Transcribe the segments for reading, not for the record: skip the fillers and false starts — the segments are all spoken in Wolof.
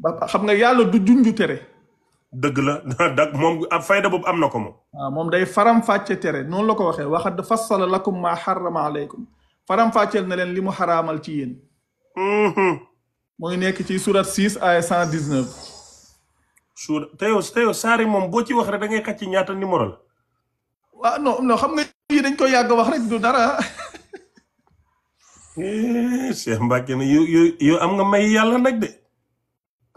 ba xam nga yàlla du junju tere. dëgg la dak moom ab fayda boobu am na ko moom. waaw moom day faram-fàcce tere noonu la ko waxee waxad fassala lakum ma harrama aleykum faram-fàcceel na leen li mu xaraamal ci yéen. mu ngi nekk ci surat 6 ay 119. te yow saari moom boo ci wax rek da ngay xacc ñaata numéro la. waaw non xam nga yi dañ koy yàgg wax rek du dara. Cheikh Mbacke ne yow am nga may yàlla nag de.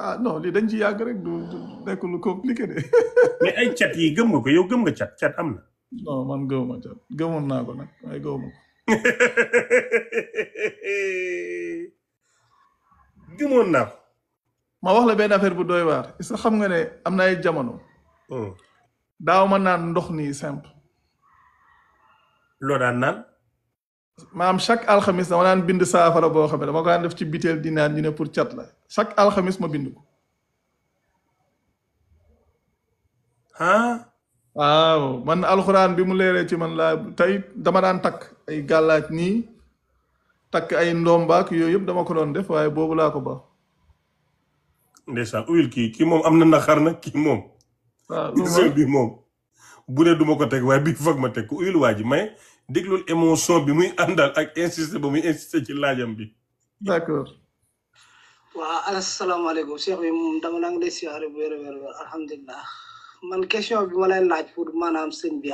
ah non lii dañ ci yàgg rek du nekk lu compliqué de. mais ay cat yi gëm nga ko yow gëm nga cat am na. non man gëwuma cat gëmoon naa ko nag waaye gëwuma ko. gëmoon naa ko. ma wax la benn affaire bu doy waar est-ce que xam nga ne am na ay jamono. daaw ma naan ndox nii simple. loo daan naan. maam chaque alxamis dama daan bind saafara boo xam ne dama ko daan def ci biteel di naan ñu ne pour cat la chaque alxamis ma bind ko. ah. waaw man alxuraan bi mu leeree ci man laa tey dama daan takk ay gàllaaj nii takk ay ndombaak yooyu yëpp dama ko doon def waaye boobu laa ko ba. ndeysaan uyul kii moom am na naxar nag kii moom. waaw bi moom bu ne duma ko teg waaye bii foog ma teg ko uyul waa ji may déglul émotion bi muy àndal ak insister ba muy insister ci laajam bi. d'accord. waaw asalaamaaleykum Cheikh bi moom dama la ngi lay siyaare bu wér alhamdulilah man question bi ma lay laaj pour maanaam sëñ bi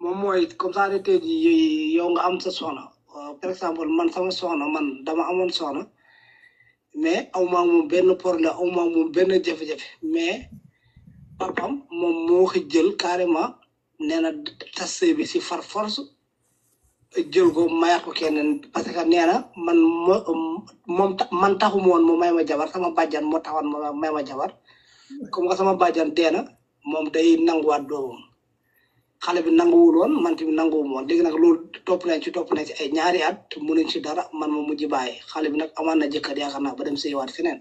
moom mooy comme ça ne tey jii yow nga am sa soxna par exemple man sama soxna man dama amoon soxna mais aw maa moom benn problème aw maa moom benn jafe-jafe mais papam moom moo ko jël carrément nee na tas sëy bi si far force jël ko mayaat ko keneen parce que nee na man taxuma woon mu may ma jabar sama bàjjan moo taxoon ma may ma jabar comme que sama bàjjan dee na moom day nanguwaat doomam xale bi nanguwul woon man tamit nanguwuma woon léegi nag loolu topp nañ ci ay ñaari at mënuñ ci dara man ma mujj bàyyi xale bi nag amaan na jëkkër yaakaar naa ba dem sëywaat feneen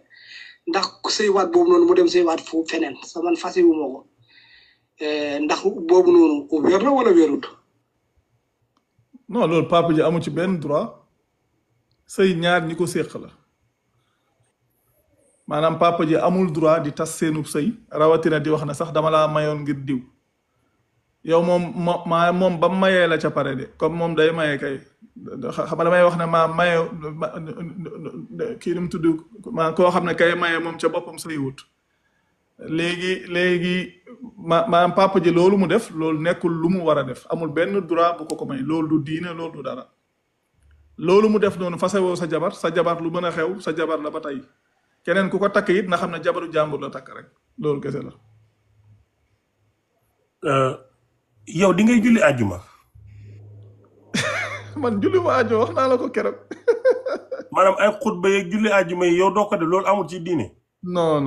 ndax sëywaat boobu noonu mu dem sëywaat fu feneen sa man fasiwuma ko ndax boobu noonu wér la wala wérut. non loolu papa ji amu ci benn droit sëy ñaar ñi ko séq la maanaam papa ji amul droit di tas seenub sëy rawatina di wax ne sax dama laa mayoon ngir diw yow moom ba mayee la ca pare de comme moom day maye kay xam damay wax ne maa maye kii nu mu tudd maa koo xam ne kay maye moom ca boppam sëy wut léegi maanaam papa ji loolu mu def loolu nekkul lu mu war a def amul benn droit bu ko may loolu du diine loolu du dara loolu mu def noonu fasewoo sa jabar lu mën a xew sa jabar la ba tey keneen ku ko takk it na xam ne jabaru jàmbur la takk rek loolu kese la. yow di ngay julli àjjuma. man julli ma àjjuma wax naa la ko keroog. maanaam ay xutba yeeg julli àjjuma yi yow doo ko def loolu amul ci diine. non.